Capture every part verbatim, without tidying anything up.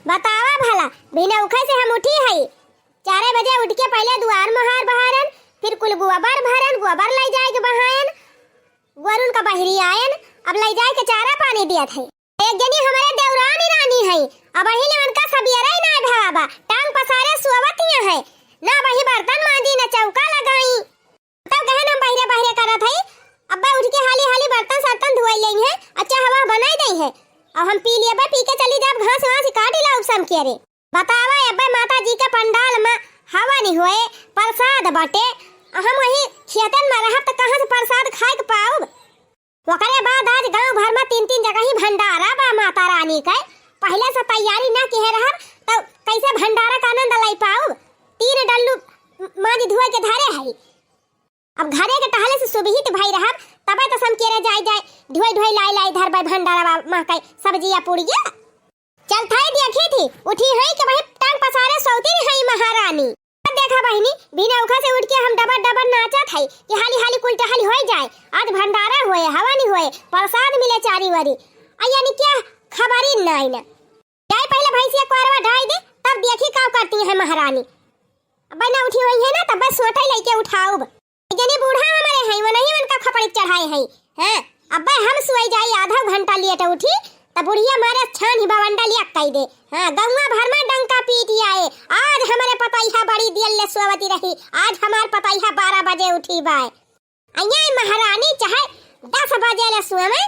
बतावा भला, बिनौखै से हम उठी हई। चारे बजे उठ के पहिले दुआर मोहार बहारन, फिर कुल गोबर भरन, गोबर लइ जाए के बहायन, गोरुन का बहरी आयन, अब लइ जाए के चारा पानी दियत हई। एक जनी हमरे देवरानी रानी हई, अबहीं ले उनका सबेरे ही नाहीं भवा बा, टांग पसारे सोवत हियाँ है, ना अबहीं बर्तन मांजी, ना चौका लगाई। तब गहन हम बहिरे बहिरे करत हई, अब्बे उठ के हाली हाली बर्तन सर्तन धोई लेई है, अच्छा हवा बनाई देई है, और हम पी लेबे, पी के चली जाब, घास वास काट लाउब समकेरे। बतावा, अब्बे माता जी के पंडाल में हवन होए, प्रसाद बटे, हम वही खेतन में रहब त कहाँ से प्रसाद खाए के पाउब? ओकरे बाद आज गांव भर में तीन तीन जगह ही भंडारा बा माता रानी के। पहिले से तैयारी ना किहे रहब, त कैसे भंडारा का आनंद लई पाउब? तीन डल्लू मांज धोए के धरे हई। अब घरे के टहले से सुबहित भई रहब, तबे त समकेरे जाई जाई, धोई धोई लाई लाई धरबे भंडारा बा माँ के सब्जिया पुड़िया। चल थाई देखी थी, उठी हई कि वही टांग पसारे सोती हई महारानी। अब देखा बहिनी, बिनौखा से उठ के हम डबर डबर नाचत हई कि हाली हाली कुल टहल होई जाए। आज भंडारा होए, हवन होए, प्रसाद मिले चारी वरी। आ यानी क्या खबर ही नाई ना। जाए पहिले भैंसिया कोरवा ढाई दे, तब देखी का करती है महारानी। अब ना उठी हुई है ना, तब बस सोटे लेके उठाउब। जनी बूढ़ा हमरे हैं, वो नहीं उनका खपड़ी चढ़ाए हैं। हाँ, अब्बे हम सोई जाई, आधा घंटा लेट उठी, त बुढ़िया मारे छान ही बवंडा लिया कई दे। हाँ, गौवा भर में डंका पीट आए, आज हमरे पतैहा बड़ी देर ले सोवती रही, आज हमार पतैहा बारह बजे उठी बाय। अइया महारानी चाहे दस बजे ले सोवे,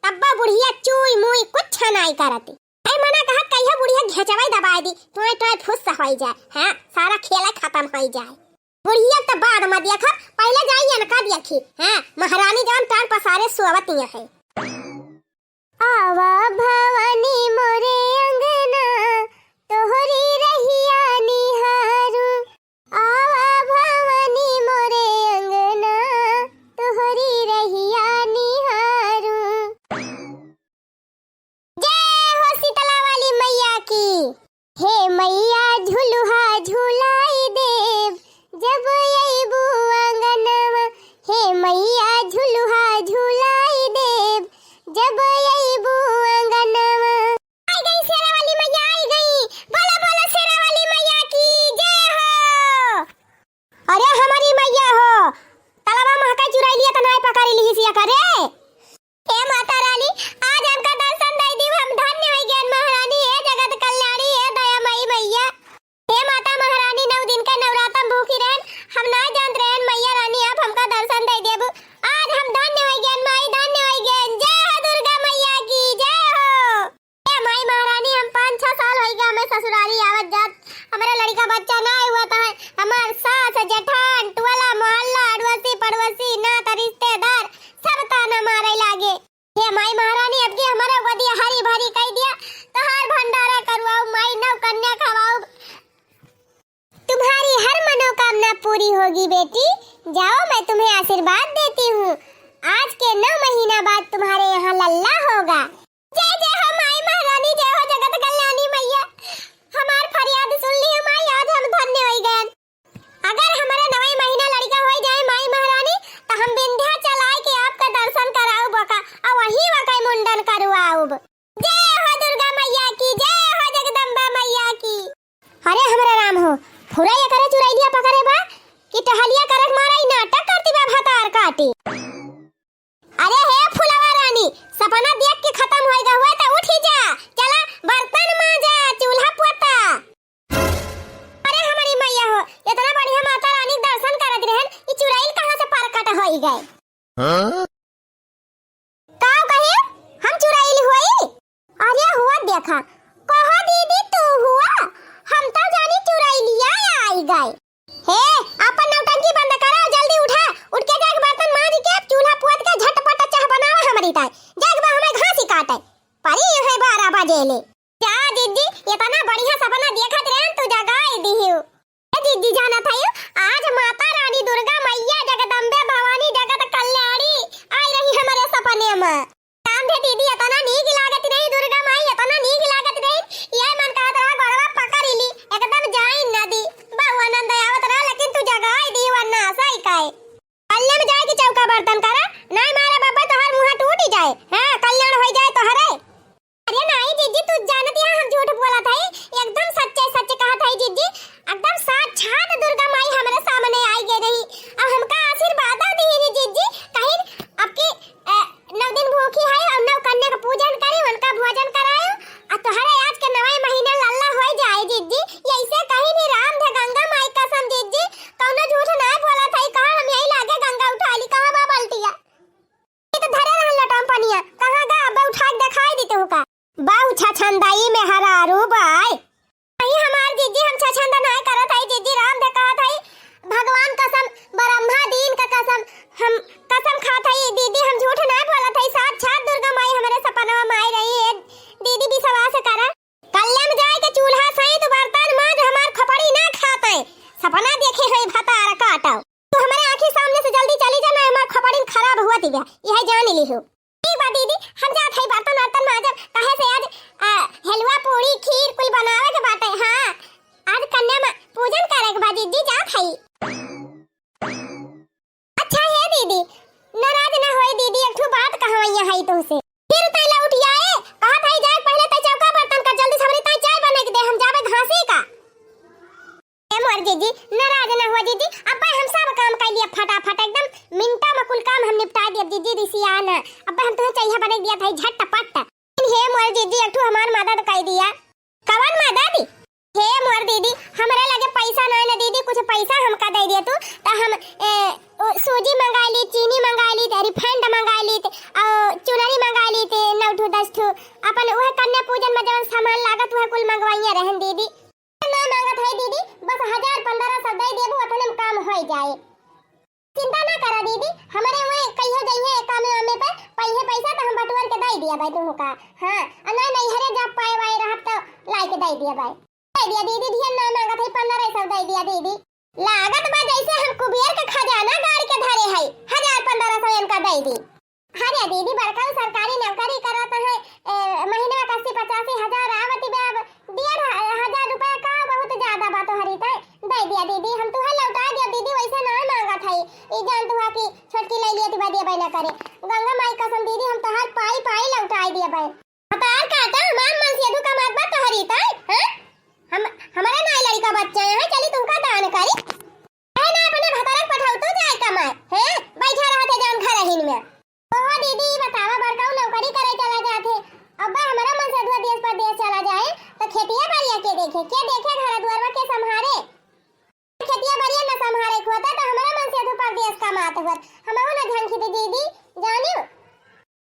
तब्बो बुढ़िया चुई मुई कुछ नाई करती। ऐ मना कहत कहियो बुढ़िया घेचवाई दबाई दी, टोय टोय फुस होई जाए। हाँ, सारा खेला खत्म होई जाए। बुढ़िया त बाद में देखब, पहिले जाई इनका देखी। हाँ, महारानी जवन टांग पसारे सोवतिया है। आवा भवानी मोरे अंगना, तोहरी रहिया निहारू। आवा भवानी मोरे अंगना, तोहरी रहिया निहारू। जय हो शीतला वाली मैया की। हे मैया झुलुहा झुलाई देब, जब अइबू आंगनवा। हे मैया झुलुहा झुलाई देब, जब अइबू आंगनवा। आई गई शेरा वाली मैया, आई गई। बोलो, बोलो शेरा वाली मैया की जय हो। अरे हमारी मैया हो, तलवा महका चुराई लिया त नाय पकड़ी लिही सिया करे। हे माता रानी, आज हमका दर्शन दे दी, हम धन्य हो गए महारानी, हे जगत कल्याणी, हे दया मई मैया। हे माता महारानी, नौ दिन का नवरातम भूखी रहन, हम ना जानत रहन मैया रानी, आप हमका दर्शन दे देबू। आज हम धन्य हो गए माई, धन्य हो गए। जय हो दुर्गा मैया की, जय हो। ए माई महारानी, हम पाँच छह साल होई गए हमें ससुरारी आवत जात, हमारा लड़का बच्चा ना हुआ था, हमार सास जेठान, टोला मोहल्ला, अड़ोसी पड़ोसी, नात रिश्तेदार सब ताना मारे लागे। हे माई महारानी, अब की हमारा गोदी हरी भरी कई दिया, तोहार भंडारा करवाओ माई, नौ कन्या खवाओ। तुम्हारी हर मनोकामना पूरी होगी बेटी, जाओ मैं तुम्हें आशीर्वाद देती हूँ। आज के नौ महीना बाद तुम्हारे यहाँ लल्ला होगा। जय जय हो माई महारानी, जय हो जगत कल्याणी मैया, हमार फरियाद सुन ली माई, आज हम धन्य होई गए। अगर हमारे नवई महीना लड़का होई जाए माई महारानी, तो हम विंध्याचल आए के आपका दर्शन कराऊ बका, और वहीं वका मुंडन करवाऊब। जय हो दुर्गा मैया की, जय हो जगदम्बा मैया की। अरे हमरा राम हो, फुरा ये करे चुरैलिया पकड़े बा कि टहलिया करे मारा ई नाटक करती बा भतार काटी। अरे हे फुलवा रानी, सपना देख के खत्म होई गा हुआ त उठी जा, चला बर्तन मांजा, चूल्हा पोता। अरे हमारी मैया हो, इतना बढ़िया माता रानी के दर्शन करत रहन, ई चुरैल कहाँ से परकट होई गए? हाँ? का कहे? हम चुरैल हुई? अरे हुआ देखा, कहा दीदी तू हुआ? हम तो जानी चुरैलिया आई गए। हे, अपन नौटंकी बंद करा, जल्दी उठा, उठ के जाके बर्तन मांज के चूल्हा पोत के झटपट चाह बनावा हमरी ताई। जाके बा हमें घास ही काटे। परी है बारह बजे ले। जा दीदी, इतना बढ़िया सपना देखत रहन, तू जगाई दिहियो। ए दीदी, जानत हयू, आज माता रानी दुर्गा मैया जगदम्बे भवानी जगत कल्याणी आई रही हमरे सपने में। काम दे दीदी, इतना नीक लागत रही दुर्गा माई, इतना नीक लागत रही, ये मन कहत रहा गोड़वा पकड़ ली, एकदम जाई नदी। बहु आनंद आवत रहा, लेकिन तू जगाई दी वरना सही काहे। कल्याण जाए के चौका बर्तन करा, नाई मारे बाबा तोहार मुंह टूट ही जाए। हाँ, कल्याण होई जाए तोहरे। अरे नाई जीजी, तू जानती है हम झूठ बोलत हई, अरे बाय। नहीं हमार जीजी, हम छछंद नाय करत हई जीजी, राम दे कहत हई, भगवान कसम, ब्रह्मा दीन का कसम, हम कसम खात हई दीदी, हम झूठ नाय बोलत हई, साक्षात दुर्गा माई हमरे सपनवा में आई रही है दीदी, विश्वास करा। कल्याण जाए के चूल्हा सहित बर्तन माज, हमार खोपड़ी ना खात है, सपना देखे है भतार काटो। तू हमरे आँखी सामने से जल्दी चली जा, ना हमार खोपड़ी खराब हुआ दिव्या, यह जान ली हो। ठीक बा दीदी, हम जात हई बर्तन वर्तन माजब, काहे से आज, आ, हलवा, पूड़ी, खीर कुल बनावे के बाटे। हाँ, आज कन्या मा-, पूजन करे के बा दीदी, जात हई। अच्छा हे दीदी, नाराज ना होई दीदी, एक ठो बात कहवैया हई तुमसे। फिर तै लौट आए, कहत हई जाए पहले तै चौका बर्तन कर, जल्दी से हमरे ताई चाय बना के दे, हम जाबे घासी का। ए मोर जीजी, नाराज ना हुआ जीजी, अब्बे हम सब काम कर लिया फटाफट, एकदम मिनटा में कुल काम हम निपटा दिया जीजी, रिसिया ना। अब्बे हम तुहे चाहिए बने दिया था झटपट। हे मोर जीजी, एक ठो हमार मदद कर दिया। कवन मदद? हे मोर दीदी, हमरे लगे पैसा ना है ना दीदी, कुछ पैसा हमका दे दिया तू, तो हम, ए, ओ, सूजी मंगा ली, चीनी मंगा ली, रिफाइंड मंगा ली, और चुनरी मंगा ली, नौ ठो दस ठो, अपन वह कन्या पूजन में जवन सामान लागत वह कुल मंगवाइया रहन दीदी। ना मांगत है दीदी, बस हजार पन्द्रह सौ दे देबू, ओतने में काम होई जाए। चिंता ना करा दीदी, हमरे वहीं कहियो जइहे कामे वामे पे, पइहे पैसा तो हम बटुअर के दे दिया भाई तुहू का। हाँ, आ नहीं, नहीं, हरे जब पाए वाए रहत तो लाई के दे दिया भाई। दे दिया दीदी, ढेर ना मांगत है, पन्द्रह सौ दे दिया दीदी। लागत बा जैसे हम कुबेर के खजाना गाड़ के धरे है, हजार पन्द्रह सौ इनका दे दी। अरे दीदी, बड़का उ सरकारी नौकरी करत है, ए, महीना का अस्सी पचासी हजार आवत बा, अब डेढ़ ह-, हजार रुपया का बहुत ज्यादा बा तोहरी तय। दे दिया दीदी, हम तुहे लौटा दिया दीदी, वैसे ना मांगत है। ई जान तुहा कि छोटकी ले लिया तिबा दिया ना करे। गंगा माई कसम दीदी, हम तोहार पाई पाई लौटा दिया भाई। हतार काटा हमार मन से अधू कमात बा तोहरी तय, हैं? हम, हमारे ना लड़का बच्चा है, चली तुमका दान करी। काहे ना अपने भतारक पठाऊ तू जाए कमाए, हैं? बैठा रहत है जौन घर अहिन में। ओहो दीदी, ई बतावा, बड़काऊ नौकरी करे चला जात है, अब्बा हमारा मन से अधुआ देश परदेश चला जाए, तो खेतिया बाड़िया के देखे, के देखे घर दुआरवा के संभारे? खेतिया बाड़िया न संभारे के होता, तो हमारा मन से अधु परदेश कमात होत, हमहू न झंखी थी दीदी, जानियो।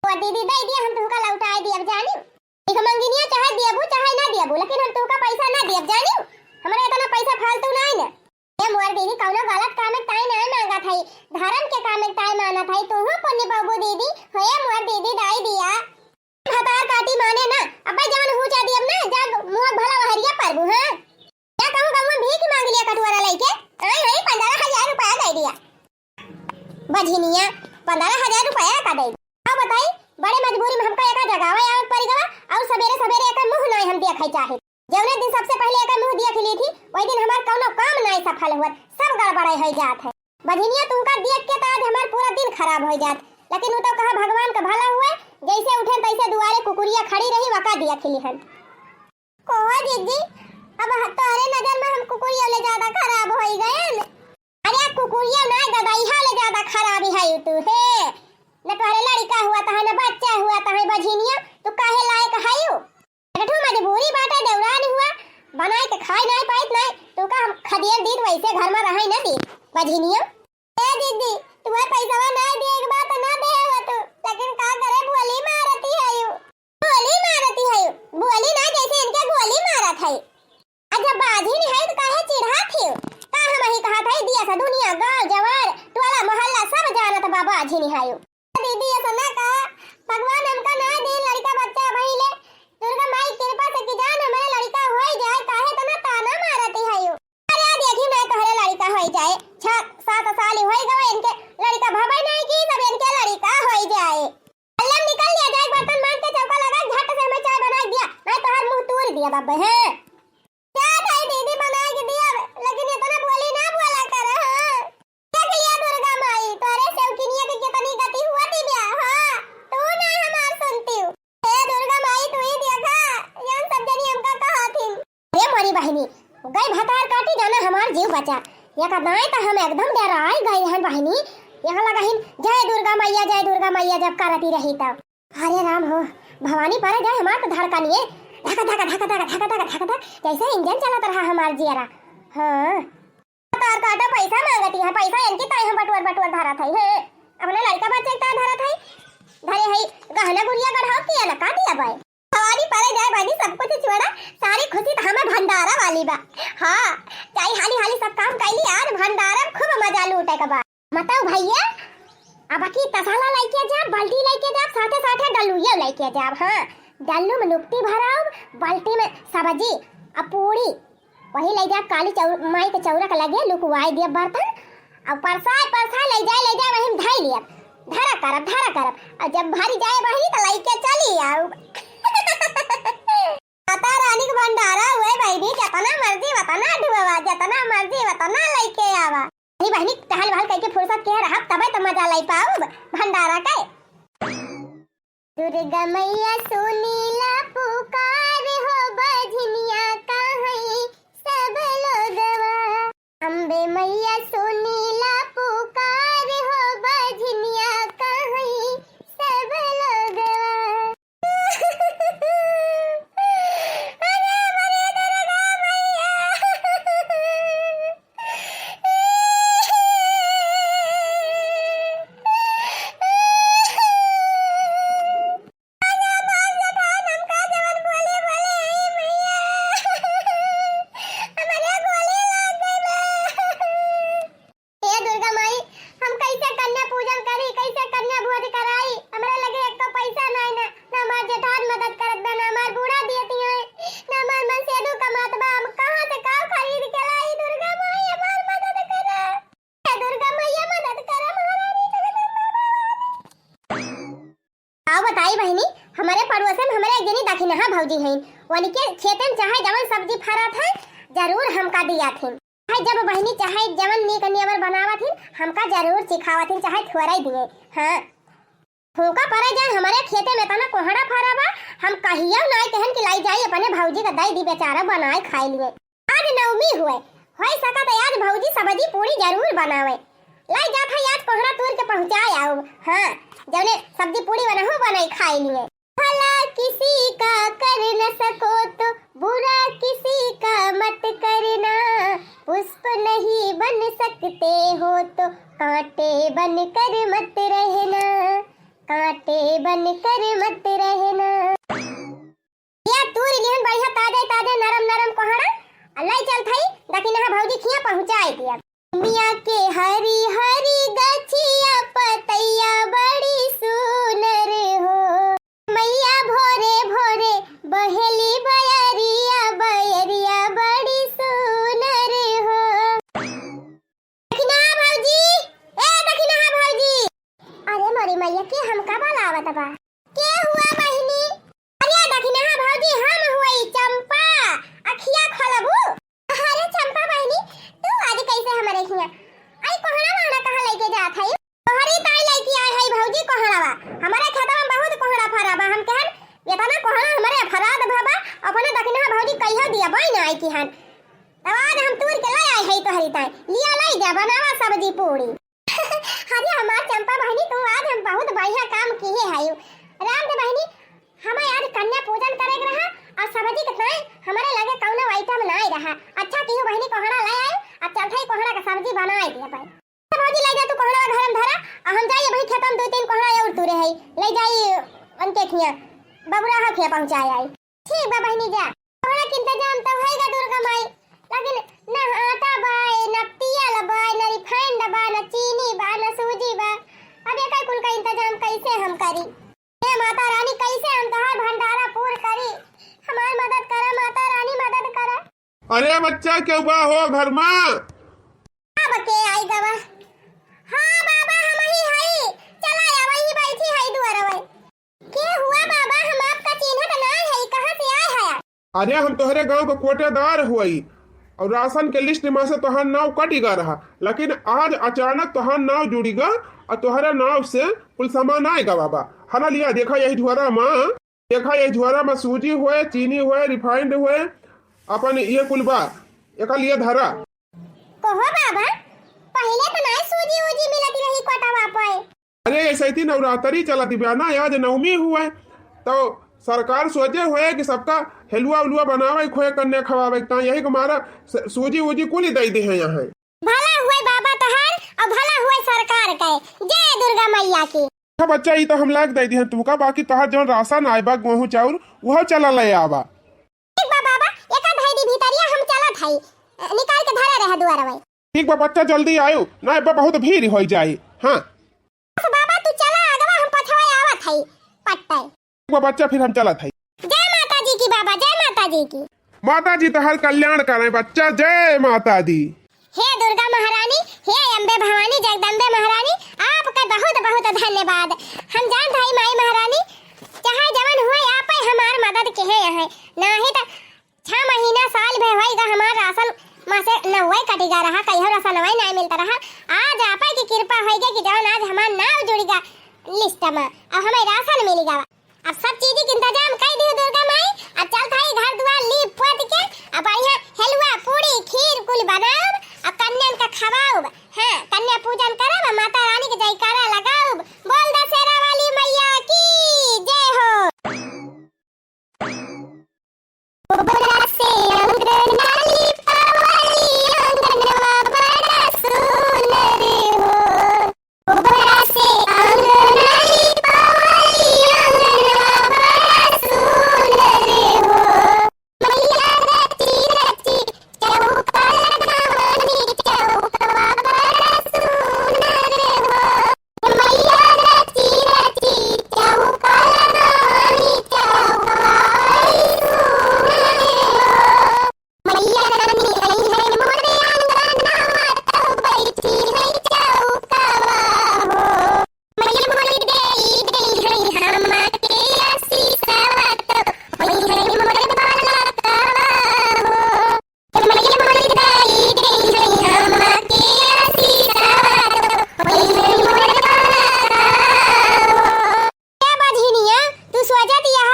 ओ दीदी, दे दिया, हम तुहका लौटाए दियब, जानियो। भीख मंगिनिया चाहे दियबू, चाहे ना दियबू, लेकिन हम तुहका पैसा ना दियब, जानियो। हमरा इतना पैसा फालतू ना है ना। ए मोर दीदी, कौनो गलत काम में ताई ना मांगत हई, धर्म के काम में ताई मानत हई। तू पुण्य बाबू दीदी, हो ए मोर दीदी, दाई दिया। भतार काटी माने ना, अब्बे जवन हूचा दियब ना, जब मुँह भला वहरिया परबू, हाँ? क्या कहूँ, कहूँ भीख मांग लिया कटोरा लेके, आई, आई, पन्द्रह हजार रुपया दे दिया। बझिनिया, पन्द्रह हजार रुपया का दे। अब बताई, बड़े मजबूरी में हमका एका जगावे आवत पड़ी गवा, और सबेरे सबेरे एका मुँह नाई हम देखे चाहे। जौने दिन सबसे पहले एका मुँह देख ली थी, वही दिन हमार कौनो काम नाई सफल हुआ, सब गड़बड़ाई हो जात है। बझिनिया, तुमका देख के तो आज हमार पूरा दिन खराब हो जात, लेकिन वो तो कहा भगवान का भला हुए, जैसे उठे तैसे दुआरे कुकुरिया खड़ी रही, वका देख ली हन। कोहो जीजी, अब ह-, तोहरे नजर में हम कुकुरिया ले ज्यादा खराब होई गएन। अरे कुकुरिया ना गदइहा ले ज्यादा खराब है तू, हे। न तोहरे लड़का हुआ तहा, न बच्चा हुआ तहा, बझिनिया, तू काहे लायक हयू? एक ठो मजबूरी बाटे, देवरान हुआ, बनाए के खाए नाई पाइत नाई, तू का हम खदियल दीत वैसे घर में रहे न दीत, बझिनिया। ए दीदी, तुम्हें पैसवा ना दिए के बात ना दे हो तू, लेकिन का करे, बोली मारती है यू। बोली मारती है, बोली ना जैसे इनके गोली मारत है। अच्छा बाझिन है तो काहे चिढ़ात है? का हम ही कहत है, दिया सा दुनिया, गाँव जवार, टोला मोहल्ला सब जानत बा बाझिन है। दीदी ऐसा ना कहा, भगवान हमका ना दे लड़का बच्चा भइले। दुर्गा माई कृपा से कि जान हमारे लड़का होई जाए, काहे तना ताना मारती है यू। अरे देखी ना तोहरे लड़का होई जाए, छह सात साल होई गवा इनके लड़का भवे नहीं की, सब इनके लड़का होई जाए। अल्लाह निकल लिया जाए, बर्तन मांज के चौका लगा, झट से हमें चाय बनाई दिया, नहीं तो हर मुंह तोड़ दिया बाबे हैं। क्या भाई दीदी बनाई के दिया, लेकिन इतना बोली ना बोला कर, हाँ। देख लिया दुर्गा माई, तोरे सेवकिनिया के कितनी गति हुआ थी ब्या, हाँ, तू ना हमार सुनती हूँ। हे दुर्गा माई, तू ही देखा, यन सब जनी हमका कहा थी। हे मोरी बहिनी, गई भतार काटी जाना हमार जीव बचा। ये का दाएं तो हम एकदम डराई गई हन बहिनी। यहाँ लगा हिन, "जय दुर्गा मैया, जय दुर्गा मैया" जब करती रही तब। अरे राम हो, भवानी परे जाए हमार तो धड़कनिए। धक, धक, धक, जैसे इंजन चलत रहा हमार जियरा। हाँ। भतार काटा पैसा मांगती है, पैसा इनकी ताई हम बटुअर बटुअर धरत है, हैं? अपने लड़का बच्चे के ताई धरत है, धरे है, गहना गुरिया गढ़ाओ किया ना का दिया बाय? भवानी परे जाए बहिनी, सब कुछ छोड़ा, हाली बा। हाँ, जाई हाली हाली सब काम कइली, आज भंडारा में खूब मजा लूटे के बा। मतउ भइया, अबकी तसला लइके जा, बाल्टी लइके जा, साथे साथे डल्लुइयो लइके जा। हाँ, डल्लू में नुक्ती भराउब, बाल्टी में सब्जी, आ पूड़ी, वही लइ जा काली चौ-, माई के चौरा के लगे लुकवाइ दिया बर्तन, अउ परसाइ परसाइ लइ जाए, लइ जाए, वही में धइ लिया, धरा करब, धरा करब, अउ जब भरि जाए बहिनी त लइके चली आउब। माता रानी के भंडारा हुए बहिनी, जतना मर्जी वतना ढुआवा, जतना मर्जी वतना लइके आवा। अरे बहिनी, टहल वहल कइके फुर्सत के रहब, तबे त मजा लइ पाउब भंडारा के। दुर्गा मैया सुनीला पुकार हो, बजनिया कहई सब लोगवा। अम्बे मैया सुनीला पुकार हो, बजनिया कहई सब लोगवा। अरे हमरे दुर्गा मैया। आज हमार जठान हमका जवन बोले बोले, ए मैया, हमरे गोली लाग गइल। हे दुर्गा माई, हम कइसे कन्या पूजन करी, कइसे कन्या भोज कराई? हमरे लगे एक तो पइसा नाई ना, ना हमार जेठान मदद करत बा, ना हमार बूढ़ा दियत हैं, ना हमार मनसेधु कमात बा, हम कहाँ से का खरीद के लाई? दुर्गा माई हमार मदद करा, हे दुर्गा मैया मदद करा, महारानी जगदम्बा भवानी। का बताई बहिनी, हमरे पड़ोसे में हमरे एक जनी दखिनहा भौजी हईन, वनिके खेते में चाहे जवन सब्जी फरत है, जरूर हमका दियाथिन। चाहे जब बहिनी चाहे जवन नीक नियमर बनावत हिन, हमका जरूर चिखावत हिन, चाहे थोड़े दिए। हाँ, फूका परे जाए, हमरे खेते में तना कोहड़ा फरा बा, हम कहियो नाई कहन कि लाई जाई अपने भौजी का दई दी, बेचारा बनाए खाए लिए। आज नवमी हुए, होई सकत है आज भौजी सब्जी पूड़ी जरूर बनावे। लाई जात है आज कोहड़ा तूर के पहुँचाए आउब। हाँ, जौने सब्जी पूड़ी बनहु बनाई खाए लिए। भला किसी का कर न सको तो बुरा किसी का मत करना, पुष्प नहीं बन सकते हो तो कांटे बनकर मत रहना, कांटे बनकर मत रहना। या तूर लिहन बढ़िया ताजे ताजे नरम नरम कोहड़ा, आ लाई चल थई दखिनहा भौजी खिया पहुँचाए दिया। दुनिया के हरी हरी गछिया पतैया बड़ी सुनर हो, मैया भोरे भोरे बहेली बयरिया, बयरिया बड़ी सुनर हो। दखिनहा भौजी, ए दखिनहा भौजी। अरे मोरी मैया, के हमका बुलावत बा? के हुआ बहिनी? अरे दखिनहा भौजी, हम हुई चंपा, अखिया खोलबू? अरे चंपा बहिनी, तू आज कैसे हमरे हियां? आई कोहड़ा वोहड़ा कहाँ लेके जात है? तोहरी ताई लेके आए है भौजी कोहड़ावा। हमारे खेतवा में बहुत कोहड़ा फरा बा। हम कहन, इतना कोहड़ा हमारे फराद भवा, अपने दखिनहा भौजी कहियो दिया बाई ना आई किहन। तब आज हम तूर के ले आए है तोहरी ताई। लिया लाई जा, बनावा सब्जी पूड़ी। अरे हमार चंपा बहिनी, तू आज हम बहुत बढ़िया काम किहे हयू। राम दे बहिनी, हमें आज कन्या पूजन करे के रहा और सब्जी के ताई हमारे लगे कौनो आइटम नाई रहा। अच्छा किहू बहिनी, कोहड़ा ले आए, अब चलते ही कोहड़ा का सब्जी बनाए दिए पाए। भौजी, ले जा तू कोहड़ा घर में धरा, आ हम जाई भाई खेतन दो तीन कोहड़ा और तूरे है, ले जाई उनके खिया, बबुरा हो खिया पहुँचाए आई। ठीक बा बहिनी जा। कोहड़ा के इंतजाम तो होएगा दुर्गा माई, लेकिन ना आटा बा, ना तेल बा, ना refined बा, ना चीनी बा, ना सूजी बा। अब एकर कुल का इंतजाम कैसे हम करी? हे माता रानी, कैसे हम तोहार भंडारा पूर करी? हमार मदद करा माता रानी, मदद करा। अरे बच्चा, केहू बा हो घर मा? अब के आई गवा? हाँ बाबा, हम ही हई। चला आवा, ही बैठी हई दुआरवे। के हुआ बाबा, हम आपका चिन्हत नाय हई, कहाँ से आए हया? अरे हम तोहरे गांव के कोटेदार हुई और राशन के लिस्ट में से तोहार नाव कट गया रहा, लेकिन आज अचानक तोहार नाव जुड़ी गा और तोहरे नाव से कुल सामान आए गा बाबा। हला लिया, देखा यही झोरा मा, देखा यही झोरा मा सूजी हुए, चीनी हुए, refined हुए, अपन ये कुल बा, एका लिए धरा। कहो बाबा, पहिले तो नाय सूजी वूजी मिलत रही कोटवा पे। अरे, ऐसे ही नवरात्रि चलत बा ना, आज नवमी हुए, तो सरकार सोचे हुए कि सबका हलवा उलवा बनावे, खोए कन्या खवावे, तो यही के मारा स-, सूजी वूजी कुल ही दे दे हैं यहाँ। भला हुए बाबा तोहार और भला हुए सरकार के। जय दुर्गा मैया की। अच्छा बच्चा, ई तो हम लाग दे दी हैं तुमका, बाकी तोहार जौन राशन आए बा, गेहूं चाउर, वह चला ले आवा। ठीक बा बाबा, एका धई दी भीतरिया, हम चला है, निकाल के धरे रहे दुआरवे। ठीक बा बच्चा, जल्दी आयो, ना एबे बहुत भीड़ होई जाई। हाँ। बस बाबा तू चला आगवा, हम पछवा आवत है पट्टे। ठीक बा बच्चा, फिर हम चलत है। जय माता जी की बाबा, जय माता जी की। माता जी तोहर कल्याण करे बच्चा, जय माता दी। हे दुर्गा महारानी, हे अम्बे भवानी, जगदम्बे महारानी, आपका बहुत बहुत धन्यवाद। हम जानत हई माई महारानी, चाहे जवन हुए, आपे हमार मदद किहे हैं, नाही त छह महीना साल भर होइगा हमार राशन मा से नउवे कटिगा रहा, कहियो राशनवे नाहीं मिलत रहा। आज आपे की कृपा होइगा कि जवन आज हमार नाव जुड़िगा लिस्ट मा, अब हमें राशन मिलिगा। अब सब चीज के इंतजाम कइ दिहु दुर्गा माई। अब चलत हई घर दुआर लीप पोत के, अब बढ़िया हलवा, पूड़ी, खीर कुल बनाउब, अब कन्यन का खवाउब। हाँ, कन्या पूजन करब, अब माता रानी के जयकारा लगाउब। बोल दशहरा वाली मैया की जय हो। ए बझिनिया, तू सोचत यह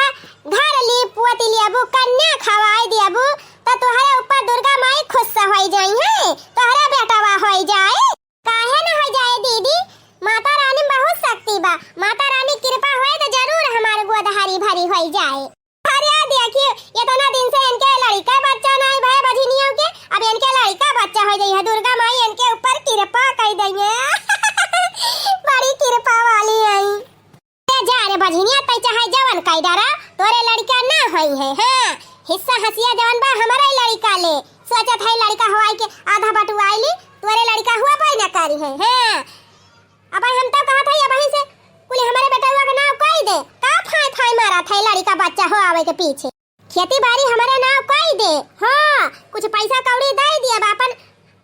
घर लीप पोत लेबू, कन्या खवाई देबू, त तोहरे ऊपर दुर्गा माई खुश होई जाई है, तोहरे बेटवा होई जाए। काहे न होई जाए दीदी, माता रानी में बहुत शक्ति बा। माता रानी कृपा होए त जरूर हमार गोद हरी भरी होई जाए। अरे देखियो, इतना दिन से इनके लड़िका बच्चा नाहीं भए बझिनियों के, अब इनके लड़िका बच्चा होइ जइहैं। दुर्गा माई इनके ऊपर कृपा कइ दइहैं। बड़ी कृपा वाली हई। ए जा रे बझिनिया, तै चाहे जवन कइ डारा, तोरे लड़िका न होइहैं। हाँ, हिस्सा हसिया जवन बा हमरे लड़िका ले। सोचत है लड़िका होआई के आधा बटुआई ली, तोरे लड़िका होबइ न करिहैं। हाँ, अब हम तो कहत हई, अबहीं से कुल हमरे बेटवा के नाव कइ दे। का फाय फाय मारत है लड़िका बच्चा होआवे के पीछे? खेती बारी हमरे नाव कइ दे। हाँ, कुछ पैसा कौड़ी दइ दिया, अब आपन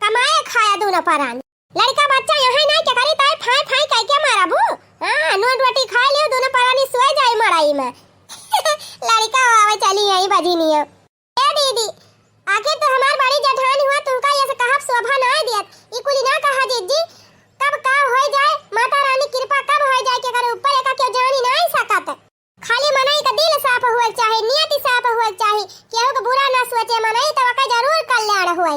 कमाए खाया दूनो परानी। लड़िका बच्चा यहै नाहीं के करी, ताई फाय फाय कइ के मारबू। हाँ, नून रोटी खाइ लियो, दूनो परानी सोए जाई मड़ई में। लड़िका होआवे चली आई बझिनियो। ए दीदी, आखिर तू हमार बड़ी जेठानी हुआ, तुमका ये से कहब शोभा नाहीं दियत। ई कुली ना कहा जिज्जी, कब का होइ जाए, माता रानी कृपा कब होइ जाए, केकर ऊपर एका केहू जानी नाहीं सकत। खाली मनई का दिल साफ हुए चाही, नियति साफ हुए चाही, केहू के बुरा ना सोचे मनई, तो ओकर जरूर कल्याण हुए।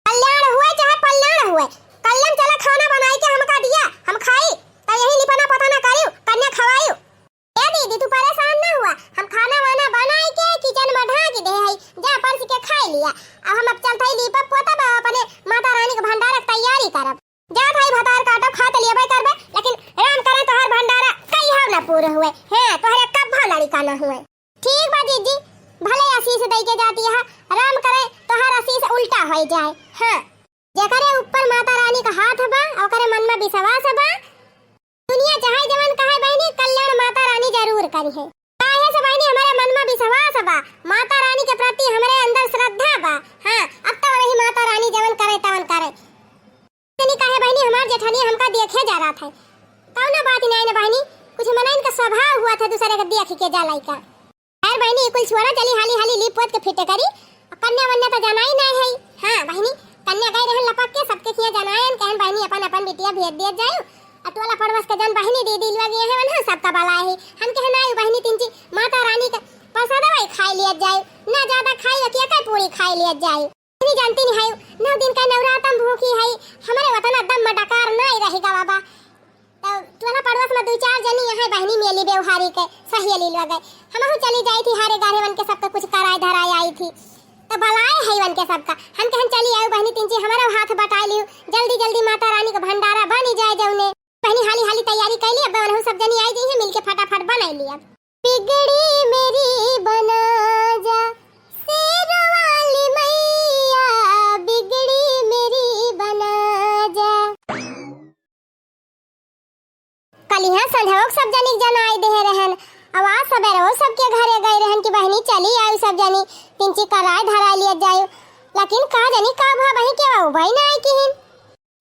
कल्याण हुए चाहे पल्याण हुए, कल्याण चला खाना बनाई के हमका दिया, हम खाई, तो यही लिपना पोताना करियो, कन्या खवाइयो। ए दीदी, तू परेशान ना हुआ, हम खाना वाना बनाई के किचन में ढाँक दे हई, जा परस के खाई लिया। अब हम अब चलत हई लीपब पोतब, अपने माता रानी के भंडारा के तैयारी करब। जात हई भतार काटो, खा त लेबे करबे, लेकिन राम करे तोहर भंडारा कहियो ना पूरा हुए। हैं, तोहरे कब्बो लड़िका ना हुए। ठीक बा जीजी, भले आशीष दई के जाती है, राम करे तोहर आशीष उल्टा होई जाए। हाँ, जेकरे ऊपर माता रानी का हाथ बा, ओकरे मन में विश्वास बा, दुनिया चाहे जवन कहे बहिनी, कल्याण माता रानी जरूर करिहैं। काहे से बहिनी, हमरे मन में विश्वास बा, माता रानी के प्रति हमरे अंदर श्रद्धा बा। हाँ, अब तो वही माता रानी जवन करे तवन करे। तनी काहे बहिनी, हमार जेठनिया हमका देखे जा रहा था। कौनो बात नाहीं न बहिनी, कुछ मनइन का स्वभाव हुआ था दूसरे के देख के जा लइका। खैर बहिनी, ई कुल छोड़ा, चली हाली हाली लीप पोत के फिटे करी। कन्या वन्या तो जनाई नाहीं है। हाँ बहिनी, कन्या गई रहन लपक के, सबके खिया जनायन, कहन बहिनी अपन अपन बिटिया भेज दिया जाए। और टोला पड़ोस के जन बहिनी दीदी लोग ये हैं, उन्हें सबका बलाए है। हम कहे नाहीं बहिनी, तिनची माता रानी का प्रसादवा ही खाई लिया जाए, ना ज्यादा खाई, एक एक पूरी खाई लिया जाए। इतनी जानती नहीं है, नौ दिन का नवरातम भूखी है, हमारे वतन दम में डकार नाहीं रहेगा बाबा। तो टोला पड़ोस में दुइ चार जनी यहाँ बहिनी मेली व्यवहारी के सहेली लोग है। हमहू चली जाई थी हारे गारे वन के सबका कुछ कराए धराए आई थी। तो बलाए है वन के सबका। हम कहन चली आऊ बहिनी तिनची हमारा हाथ बटाई लियो। जल्दी जल्दी माता रानी का भंडारा बनी जाए जौने। बहिनी हाली हाली तैयारी कर ली, अब वनहू सब जनी आई जइहैं, मिलके फटाफट बनाई ली अब। बिगड़ी मेरी बना जा, शेर वाली मैया। चिकराय धराय लियत जायु। लेकिन का जानी का भा बहिनी के वो भाई ना आए किहिन।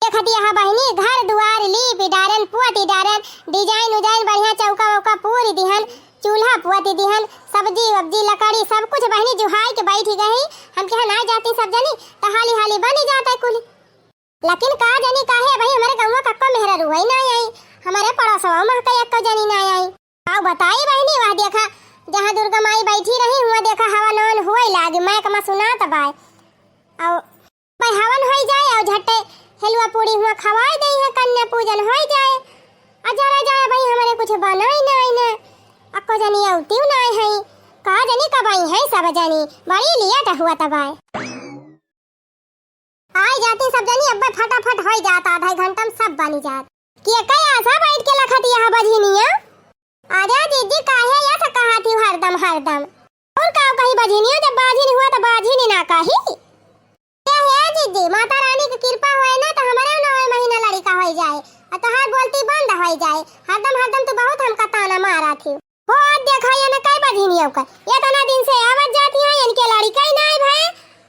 देखत यहाँ बहिनी घर दुआर लीपि डारेन, पोति डारेन, design उजाइन बढ़िया चौका वौका पूरि दिहन, चूल्हा पोति दिहन, सब्जी वब्जी लकड़ी सब कुछ बहिनी जुहाई के बैठी गई। हम कहे ना जाती सब जनी त हाली हाली बनी जात है कुली। लेकिन का जानी काहे भाई हमरे गौवा कक्को मेहरारू है ना आई, हमरे पड़ोसवा महका एक्को जनी ना आई। आओ बताई बहिनी, वह देखा जहाँ दुर्गा माई बैठी रही हुआ देखा हवन हवन हुए लागी, मैं कमा सुनात बाय। आओ भाई हवन होई जाए और झट्टे हेलुआ पूड़ी हुआ खवाई दे है, कन्या पूजन होई जाए। आ जरा जाए भाई हमरे कुछ बनाई ना आई ना, अक्को जनी औतियो ना आई है, का जनी कब आई है सब जनी, बड़ी लेट हुआ तब आए। आई जाती सब जनी, अब्बे फटाफट होई जात, आधा घंटा में सब बनी जात। के कई आशा बैठ के लखत यहाँ बझिनिया? अरे जिज्जी काहे या से कहा थी हरदम हरदम? और का कही बझिनिया, जब बाझिन हुआ तो बाझिन ही ना कही। ए हे जिज्जी, माता रानी की कृपा होए ना तो हमारे नौ महीना लड़का होई जाए और तोहार बोलती बंद होई जाए। हरदम हरदम तू बहुत हमका ताना मारा थी। हो देखा ये न कई बझिनिया का, इतना दिन से आवत जाती हैं, इनके लड़का ही ना आए भाई।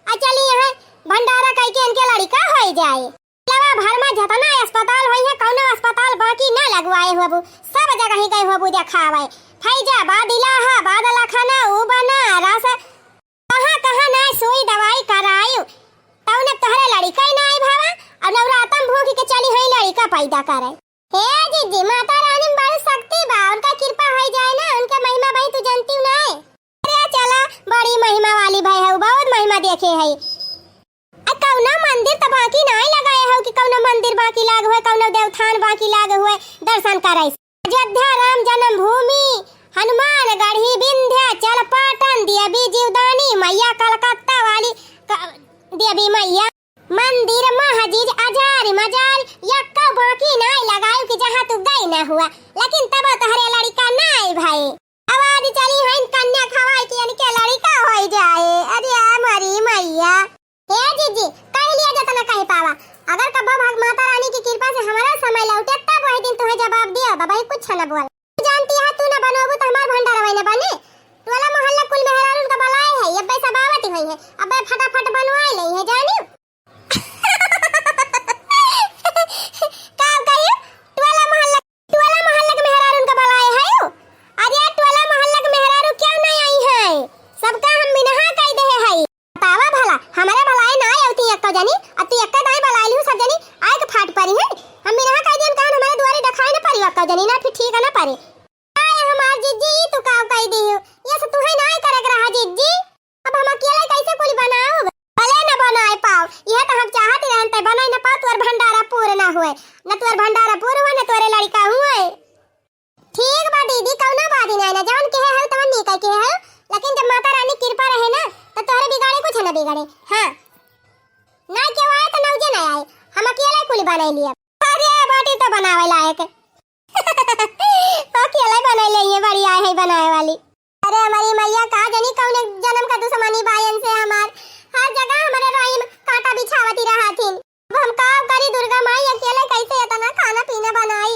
आ चली यहाँ भंडारा कई के इनके लड़का होई जाए। लवा भर में जतना अस्पताल होई है, कौनो अस्पताल बाकी ना लगवाए होबू, सब जगह ही गए होबू देखावे। फैजाबाद, इलाहाबाद, लखनऊ, बनारस, कहाँ कहाँ ना सुई दवाई करायु, तौने तोहरे लड़िका ही ना आई भावा, और नवरातम भूख के चली हई लड़िका पैदा करे। हे जिज्जी, माता रानी में बड़ी शक्ति बा, उनका कृपा होई जाए ना, उनका महिमा भाई तू जानती ना है। अरे चला, बड़ी महिमा वाली भाई है, बहुत महिमा देखे है। आ कौनो मंदिर त बाकी नाई लगाए हो कि कौनो मंदिर बाकी लाग हुए, कौनो देवथान बाकी लाग हुए, दर्शन करे। अयोध्या राम जन्मभूमि, हनुमानगढ़ी विंध्याचल पाटन, देवी जीवदानी, मैया कलकत्ता वाली, क-, देवी मैया मंदिर, मस्जिद, अजार, मजार, यक्का बाकी नाई लगायु कि जहाँ तू गई ना हुआ, लेकिन तब तोहरे लड़िका नाई भाई। आवाज चली हइन कन्या खवाई कि इनके लड़िका होई जाए। अरे आ मरी मैया। हे जिज्जी, कह लिया जतना कह पावा। अगर कब्बो भाग माता रानी की कृपा से हमारा समय लौटे, तब वही दिन तुम्हें जवाब दिया, बाबा ही कुछ न बोल। तू जानती है, तू न बनोबू तो हमार भंडारा वही न बने। टोला मोहल्ला कुल मेहरारून का बलाए है, ये पैसा बावती हुई है, अब फटाफट बनवाए ले है, जानी। का कहियो? टोला मोहल्ला, टोला मोहल्ला के मेहरारून का बलाए है? अरे टोला मोहल्ला के मेहरारू क्यों नहीं आई है? सबका हम मिनहा कह दे है। बतावा भला, हमारे भलाए ना आवती एक्को जनी, अब तू एक्का दाई बलाए लिहू सब जनी, आए के फाट परी है। हम मिनहा कह दियन, कहन हमारे दुआरे देखाए ना परी एक्को जनी, ना फिर ठीक है ना परी। आए हमार जिज्जी, ई तू का कह दी हो? ये से तू है ना करे के रहा जिज्जी। अब हम अकेले कैसे कुल बनाओ? भले न बनाए पाओ, यह तो हम चाहत ही रहन, ते बनाए न पाओ, तोर भंडारा पूर ना हुए, न तोर भंडारा पूर हुए, न तोरे लड़का हुए। ठीक बा दीदी, कौनो बात ही नहीं ना, जवन कहे हो तवन नहीं कह के हो, लेकिन जब माता रानी कृपा रहे ना, तो तोहरे बिगाड़े कुछ ना बिगड़े। हाँ, ना क्यों आए तो नौजे ना आए, हम अकेले कुल बनाए लिए। अरे बाटी तो बनावे लायक। अकेले बनाए लिए, ये बड़ी आए है बनाए वाली। अरे हमारी मैया, का जानी कौन जन्म का दुश्मनी बायन से हमार। हर जगह हमारे राही में कांटा बिछावती रहा थी। अब हम का करी दुर्गा माई, अकेले कैसे इतना खाना पीना बनाई?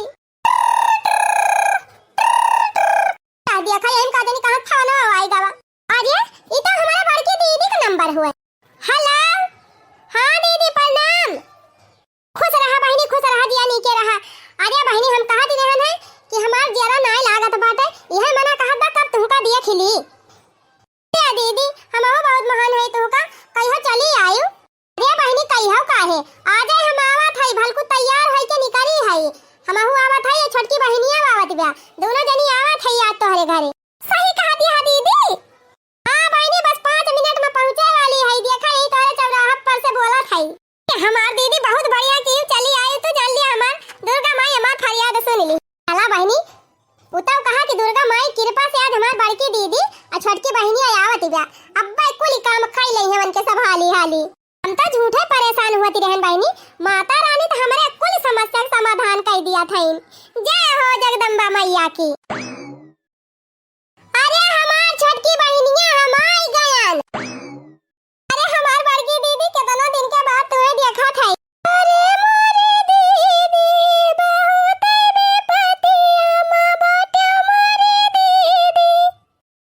का दिया खा, यही का जानी कहाँ खाना आई गवा। अरे, ई तो हमारे बड़की दीदी का नंबर हुआ। हेलो, हाँ दीदी प्रणाम। खुश रहा बहिनी, खुश रहा, जिया नीके रहा। अरे बहिनी, हम कहा दी रहन है कि हमार जियरा नाय लागत बाटे, यह मना कहत बा कब तुमका दिया खिली। ए दीदी, हमहू बहुत महान है तुमका, कहियो चली आयु। अरे बहिनी, कहियो काहे, आ जाए, हम आवत है, भलकू तैयार है के निकली है, हमहू आवत है, ये छोटकी बहिनिया आवत बा, दोनों जनी आवत है आज तोहरे घरे। सही कहा दिया दीदी। हाँ बहिनी, बस पाँच मिनट में पहुँचे वाली है, देखा यही तोहरे चौराहा पर से बोलत है। हमार दीदी बहुत बढ़िया की चली आई, तू जान लिया हमार दुर्गा माई हमार फरियाद सुन ली। चला बहिनी, पुतव कहा कि दुर्गा माई कृपा से आज हमार बड़की दीदी और छोटकी बहिनी आई आवत बा, अब्बे कुल काम खाई ले हमन के सब हाली हाली। हम तो झूठे परेशान होती रहन बहिनी, माता रानी तो हमारे कुल समस्या का समाधान कर दिया था। जय हो जगदम्बा मैया की। अरे हमार छोटकी बहिनिया, हम आई गयन। अरे हमार बड़की दीदी, केतना दिन के बाद तुम्हें देखा था। अरे मोरे दीदी, बहुत विपतिया में बाटे मोरे दीदी।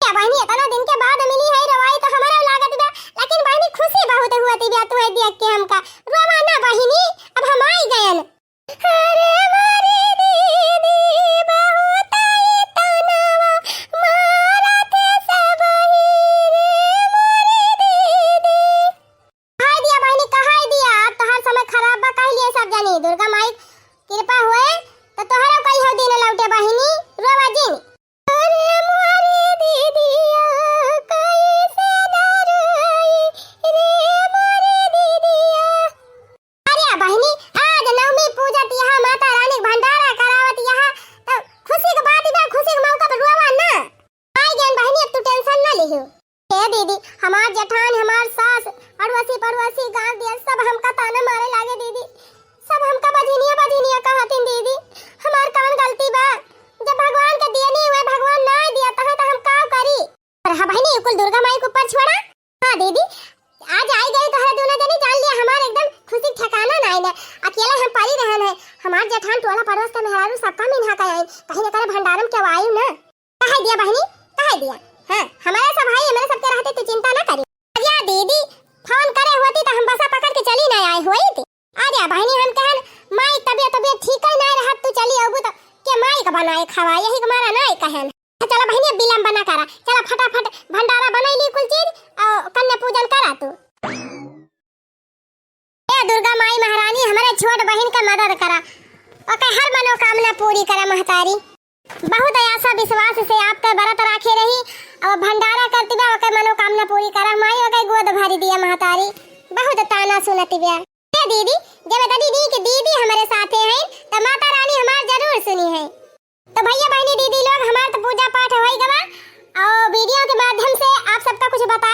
ए बहिनी, एतना दिन के बाद मिली है, रवाई तो हमारा लागत बा। तू है देख के हमका। रोवा ना बहिनी, अब हम आई गयन। अरे मोरी दीदी, बहुत ही तनवा मारत सबही रे मोरी दीदी। कहाई दिया बहिनी, कहाई दिया, अब तोहार समय खराब बा, कह लिए सब जानी। दुर्गा माई कृपा होए तो तोहरो कहियो दिन लौटे बहिनी, रोवा जिन। अरे मोरी दीदिया, कैसे ना रोई रे मोरी दीदिया। अरे बहिनी, आज नवमी पूजत यहाँ, माता रानी के भंडारा करावत यहाँ, तो खुशी के बात बा, खुशी के मौका पर रोवा ना। आई गयन बहिनी, अब तू tension ना लिहू। ए दीदी, हमार जेठान, हमार सास, अड़ोसी पड़ोसी, गाँव दिया, सब हमका ताना मारे लागे दीदी। सब हमका बझिनिया बझिनिया कहतिन दीदी। हमार कवन गलती बा? जब भगवान के दिए नहीं हुए, भगवान ना दिया तहाँ तो हम का करी? पर हाँ बहिनी, ये कुल दुर्गा माई के ऊपर छोड़ा। हाँ दीदी, आज आई गई तोहरा दोनों जनी, जान लिया हमार एकदम खुशी के ठिकाना ना है ना। अकेले हम परी रहन है, हमार जेठान टोला पड़ोस के मेहरारू सबका मिन्हा के आई, कहीं न करे भंडारम के आई ना। कहे दिया बहिनी, कहे दिया। हाँ, हमारे सब भाई, हमारे सबके रहते तू चिंता ना करी। अरे दीदी, फोन करे होती तो हम बसा पकड़ के चली ना आए होइत। अरे बहिनी, हम कहन माई तबियत, तबियत ठीक ही ना रहत, तू चली अबू तो के माई का बनाए खावा, यही के मारा ना कहन। चला बहिनी, अब विलम्ब ना करा, चला फटाफट भंडारा बनाई ली कुल चीज और कन्या पूजन करा तू। ए दुर्गा माई महारानी, हमरे छोट बहिन के मदद करा, ओके हर मनोकामना पूरी करा महतारी। बहुत आशा विश्वास से आपके व्रत राखे रही और भंडारा करती बा, ओके मनोकामना पूरी करा माई, ओके गोद भरी दिया महतारी। बहुत ताना सुनती बा। ए दीदी, जब इतनी नीक दीदी हमरे साथे हैं, तो माता रानी हमार जरूर सुनी है। तो भैया बहिनी दीदी लोग, हमार तो पूजा पाठ होई गवा और video के माध्यम से आप सबका कुछ बता